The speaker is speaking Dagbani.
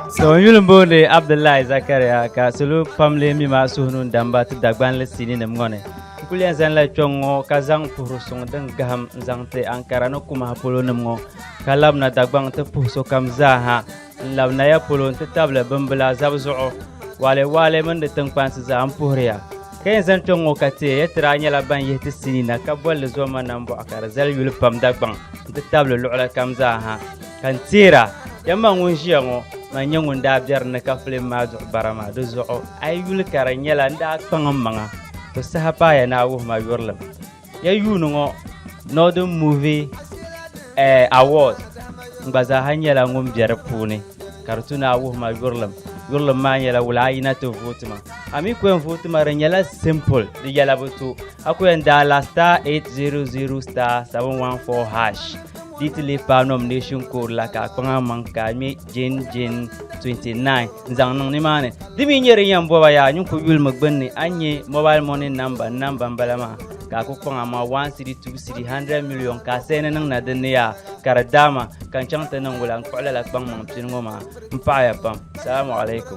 So n yuli m-booni Abdullahi Zakaria ka salo pam lee mi ma suhunu n-damba ti Dagbanli siininim ŋɔ ni. N kuli yɛn zanila kpɛŋ ŋɔ ka zaŋ puhiri suŋ din gahim n-zaŋ ti Ankara ni Kumahi polo nim ŋɔ ka labina Dagbaŋ ti puhi sokam zaa ha n-labi Naya polo nti tabili bimbila zabu zuɣu waale waale mini di tiŋkpansi zaa m-puhiri ya. Ka yɛn zani kpɛŋ ŋɔ ka teei ya ti daa nyɛla ban yihi ti sinii na ka boli li Zoma Nambɔɣu ka di zali yuli pam Dagbaŋ nti tabili luɣili kam zaa ha. Ka n teera, ya ma ŋun ʒiya ŋɔ, man nyɛ ŋun daa be di ni ka filim maa duɣi bara maa, di zuɣu a yi yuli ka di nyɛla n daa kpaŋ m maŋa, to saha paaya ni a wuhi ma yurilim. Ya yuuni ŋɔ Northern Movie eh, Awards, n gba zaaha nyɛla ŋun be di puuni ka di tu ni a wuhi ma yurilim. Yurilim maa nyɛla wula a yina ti vooti ma. A mi ku yɛn vooti ma di nyɛla simple, di yɛla bi to. A ku yɛn daala star 800 star 714 hash. Di ti lee paai nomination code la ka a kpaŋ a maŋ ka a ŋmɛ Jane Jane 29 n-zaŋ niŋ nimaani. Di mi nyɛ din yɛn bɔba yaa nyin ku yulimi gbunni a ni nyɛ mobile money number namba m-bala maa ka a ku kpaŋ a maŋ 1 cedi, 2 cedi, 100 million ka a sɛni niŋ na dinni yaa ka di daama ka n chaŋ ti niŋ wula n-kpuɣi lala kpaŋmaŋ pini ŋɔ maa. M paɣiya pam. Salamu alaikum.